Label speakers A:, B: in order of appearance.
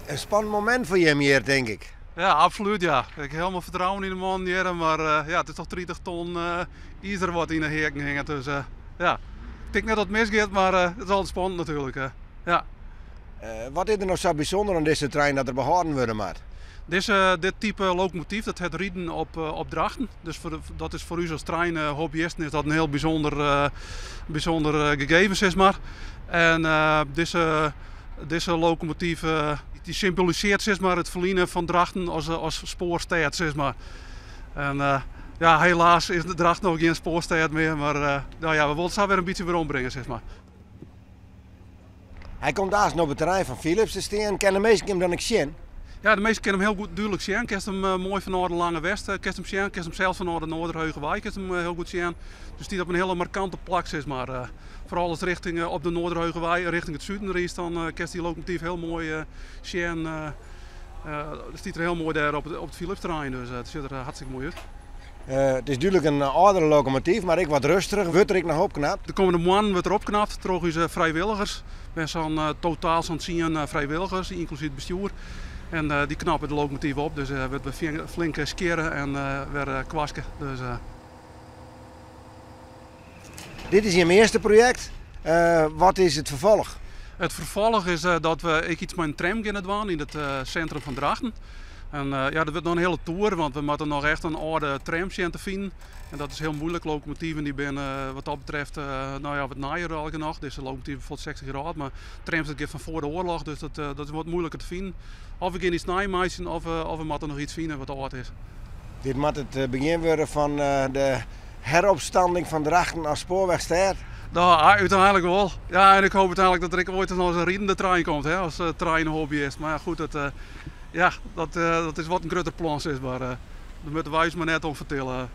A: In spannend momint foar jim hjir, tink ik.
B: Ja, absolút ja. Ik ha hielendal fertrouwen yn de mannen hjir, mar ja, it is toch 30 ton izer wat yn de heaken hinget. Dus ja, ik tink net dat it misgiet, mar it is altyd spannend natuerlik. Ja.
A: Wat is der no sa bysûnder oan dizze trein dat er behâlden wurde moat?
B: Dizze, dit type lokomotyf dat hat riden op, op Drachten. Dus foar, dat is foar ús as treinhobbyisten is dat in hiel bysûnder, bysûnder gegeven, sis mar. En dizze, dizze lokomotyf dy symbolisearret sis mar, it ferline fan Drachten as, as spoarstêd. Sis mar. En ja, helaas is Drachten noch gjin spoarstêd mear, mar no ja, we wolle it sa wer in bytsje werombringe. Sis mar.
A: Hy komt aanst op it terrein fan Philips te stean. Kinne de minsken him dan ek sjen?
B: Ja, de minsken kinne him hiel goed dúdlik sjen. Kinst him moai fanôf de Lange West kinst him sjen. Kinst him sels fanôf de Noarderheugewei kinst him hiel goed sjen. Dus stiet op in hiele markante plak, sis mar. Foaral as rjochting op de Noarderheugewei rjochting it suden rydst, dan kinst dy lokomotyf hiel moai sjen. Stiet er hiel moai dêr op it Philipsterrein, dus it sjocht der hartstikke moai út.
A: It is dúdlik in âldere lokomotyf, mar ek wat rêstich. Wurdt der ek noch opknapt?
B: De kommende moannen wurdt der opknapt troch ús frijwilligers. We sa'n totaal sa'n 10 frijwilligers, ynklusyf it bestjoer. En dy knappe de lokomotyf op, dus wurdt wer flink skjirre en wer kwaske. Dus.
A: Dit is jim earste projekt. Wat is it ferfolch?
B: It ferfolch is dat we ek iets mei in tram geane dwaan yn it sintrum fan Drachten. En ja, dat wurdt noch in hiele toer, want we moatte noch echt in âlde tram sjen te finen. En dat is hiel muoilik. Lokomotiven dy binne wat dat betreft no ja, wat nijer al genôch. Dizze lokomotyf is bijvoorbeeld 60 jier âld, mar trams dat giet fan foar de oarloch, dus dat, dat is wat muoiliker te finen. Of we geane iets neimeitsjen of, of we moatte noch iets fine wat âld is.
A: Dit moat it begjin wurde fan de heropstanding fan Drachten as spoarwechstêd?
B: No, úteinlik wol. Ja, en ik hoop úteinlik dat der ek oait noch in ridende trein komt, hè, as treinhobbyist. Mar ja, goed, dat, ja, dat, dat is wat in grutter plan, sis mar. Dêr moatte wy ús mar net om fertelle.